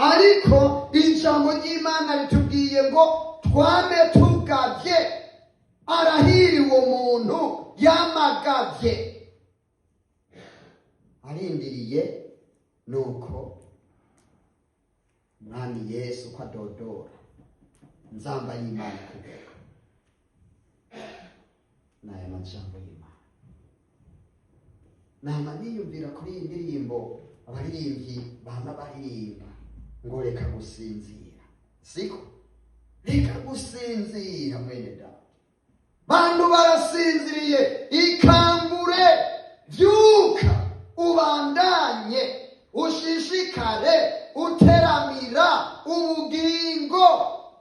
Ariko ijambo ry'Imana ritubwiye ngo twame tugavye. Arahiriwe umuntu yamagavye arindiriye nuko Umwami Yesu ko adodora nzamba y'Imana kuvuga. N'aya majambo y'Imana nama niyumvira kuri iyi ndirimbo abaririmbyi bama baririmba ngo reka gusinzira, siko? Reka gusinzira, mwene data. Bantu barasinziriye, ikangure, vyuka, ubandanye, ushishikare uteramira ubugingo.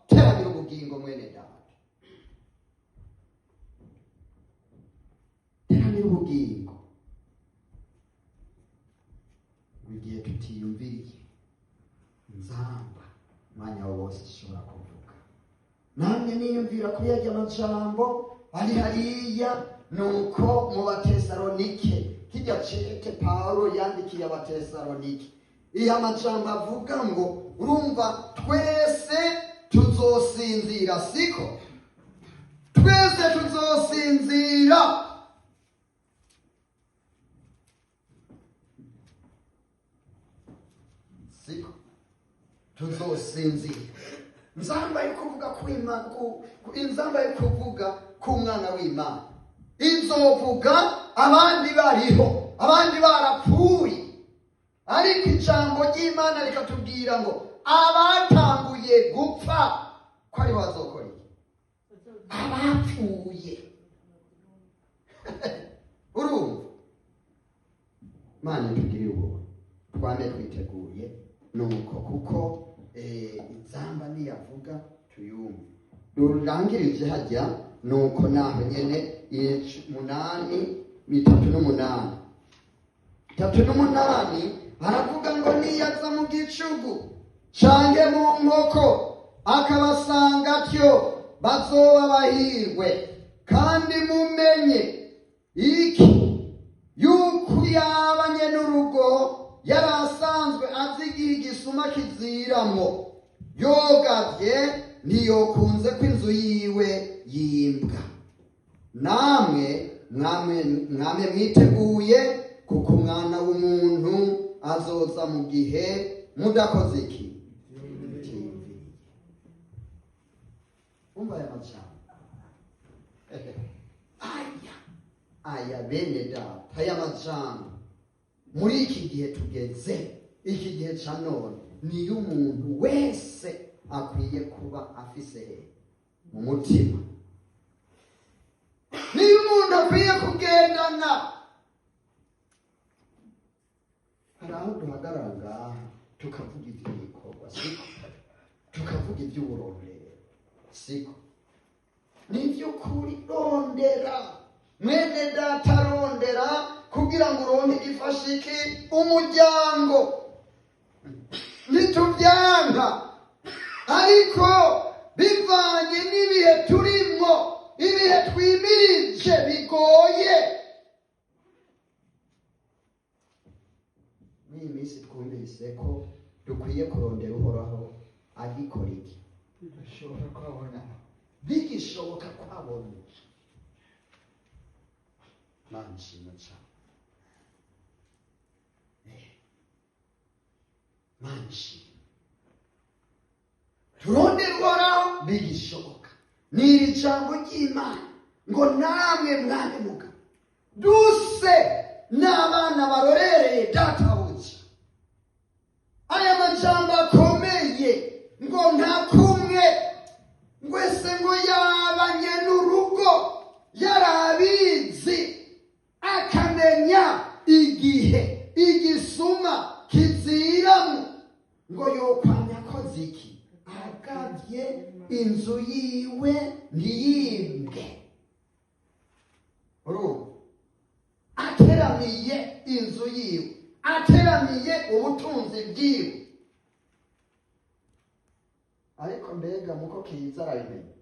Teramira ubugingo, mwene data, teramira ubugingo. Igihe tutiyumviriye nzamba, umwanya wose ishobora kuvuga. Namwe niyumvira kuri yarya majambo ari hariya nuko mu Batesalonike, kijya cete Pawulo yandikiye Abatesalonike, iyo amajambo avuga ngo urumva twese tuzosinzira, siko? Twese tuzosinzira. Siko tuzosinzira? Nzamba yo kuvuga inzamba yo kuvuga k'umwana w'Imana inzovuga abandi bariho, abandi barapfuye. Ariko ijambo ry'Imana rikatubwira ngo abatanguye gupfa ko ari bazokora iki? Abapfuye. Urumva, Mana itugirire ubuntu, twame twiteguye nuko, kuko inzamba niyavuga tuyumve. Rurangirije hajya nuko naho nyene munani 38, 38 haravuga ngo niyaza mu gicugu canke mu nkoko akabasanga atyo, bazoba bahirwe. Kandi mumenye iki, yuko yabanye n'urugo yari asanzwe azi igihe igisuma kiziramwo, yogavye ntiyokunze ko inzu yiwe yimbwa. Namwe mwame mwiteguye, kuko umwana w'umuntu azoza mu gihe mudakoze iki? Mutiyumviriye. Umva aya majambo aya, bene data, aya majambo muri iki gihe tugeze, iki gihe ca none, niyo umuntu wese akwiye kuba afise mu mutima, niyo umuntu akwiye kugendana. Hari aho duhagarara ngaha tukavuga iby'ibikorwa, siko? Tukavuga iby'uburondero, siko? Ni iby'ukuri. Rondera, mwene data, rondera kugira ngo uronke igifashiki umuryango. Ntitubyanka, ariko bivanye n'ibihe turimwo, ibihe twimirije bigoye. Muri iyi minsi twumvise ko dukwiye kurondera Uhoraho agikora iki? Bidashoboka ko abona. Bigishoboka ko abona. Mana ishimwe cane. Mana ishimwe. Turondere Uhoraho bigishoboka. Ni iri jambo ry'Imana ngo namwe mwame mugabo duse n'abana barorereye databuja. Aya majambo akomeye ngo nta kumwe ngwese ngo yabanye n'urugo yarabizi, akamenya igihe igisuma kiziramo, ngo yokwamya akoze iki? Agavye inzu yiwe ntiyimbwe. Urumva, ateramiye inzu yiwe, ateramiye ubutunzi bwiwe. Ariko mbega muko kiza arabimenya?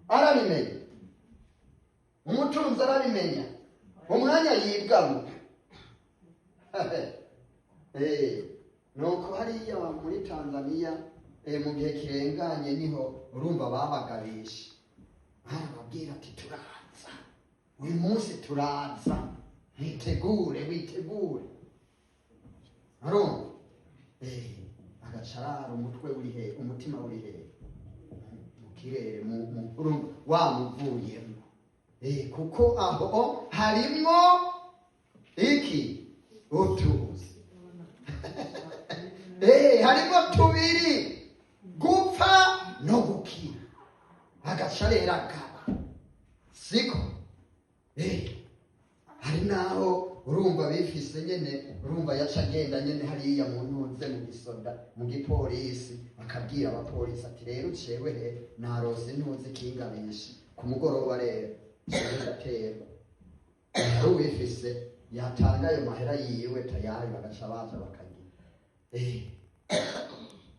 Arabimenya? Umutunzi arabimenya umwanya yibwamo? Nuko hariya muri Tanzania mu gihe kirenganye niho urumva babagabisha, barababwira ati turaza uyu munsi, turaza, witegure, witegure. Urumva agacarara umutwe uri he, umutima uri he, mu kirere, urumva wamuvuyemo. Kuko aho harimwo iki utuzi, harimo tubiri, gupfa no gukira. Agaca rero akaba siko. Hari naho urumva bifise nyene, urumva yaca agenda nyene hariya mu ntuze, mu gisoda, mu gipolisi, akabwira abapolisi ati rero cewe he narose ntuzi kingabisha ku mugoroba, rero cewe ndaterwa. Hari uwifise yatanga ayo mahera yiwe tayari, bagaca baza bakagira.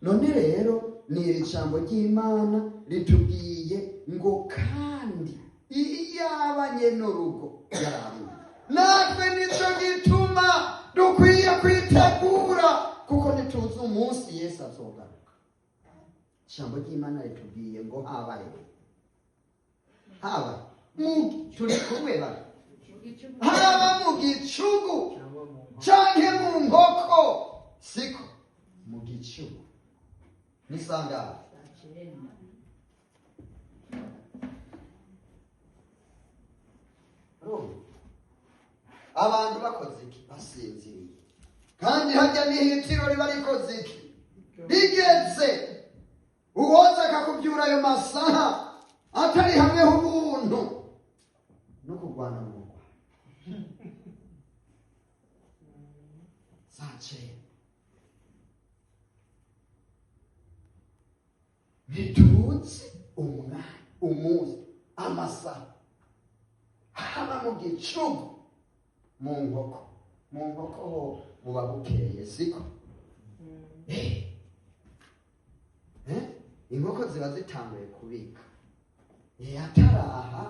None rero ni iri jambo ry'Imana ritubwiye ngo kandi iyaba nyene urugo yarabiye, natwe nico gituma dukwiye kwitegura, kuko ntituzi umunsi Yesu azogaruka. Ijambo ry'Imana ritubwiye ngo habaye haba mu turi kumwe ba haba mu gicugu canke mu nkoko, siko mu gicugu nisangara. Abantu bakoze iki? Basinziriye. Kandi harya n'ihitiro riba rikoze iki? Rigeze. Uwoza akakubyura ayo masaha atari hamwe h'ubuntu no kurwana mu rwa saa cenda. Ntituzi umwanya, umunsi, amasaha, haba mu gicugu, mu nkoko. Mu nkoko ho buba bukeye, siko? Inkoko ziba zitanguye kubika. Ataraha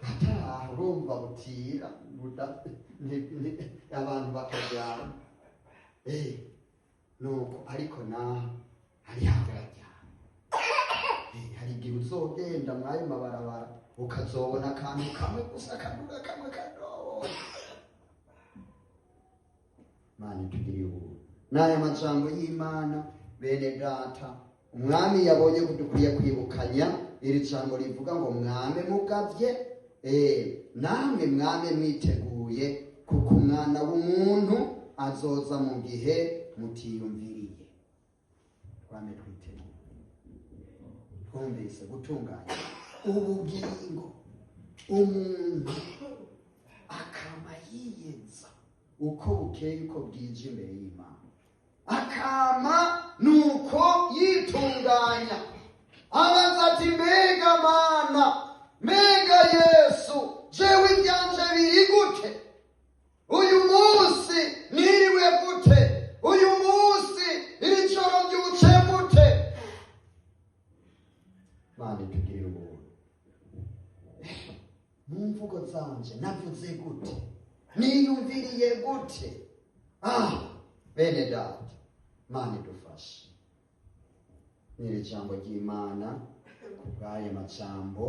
ataraha, urumva butira abantu bakaryama. Nuko ariko naha hari hararyama. Hari igihe uzogenda mw'ayo mabarabara ukazobona akantu kamwe gusa kaduga, kamwe kadobo. Mana itugiriye ubuntu. N'aya majambo y'Imana, bene data, umwami yabonye ko dukwiye kwibukanya iri jambo rivuga ngo mwame mugavye, namwe mwame mwiteguye, kuko umwana w'umuntu azoza mu gihe mutiyumviriye. Twame twiteguye, twumvise gutunganya ubugingo, umuntu akama yiyeza uko bukeye uko bwije imbere y'Imana, akama nuko yitunganya, abaza ati mbega Mana, mbega Yesu, jewe ibyanje biri gute? Uyu munsi niriwe gute? Uyu munsi iri joro mbyutse gute? Mana itugirire ubuntu. Mu mvugo zanje navuze gute? Niyumviriye gute? Bene data, Mana idufashe. N'iri jambo ry'Imana kubw'ayo majambo.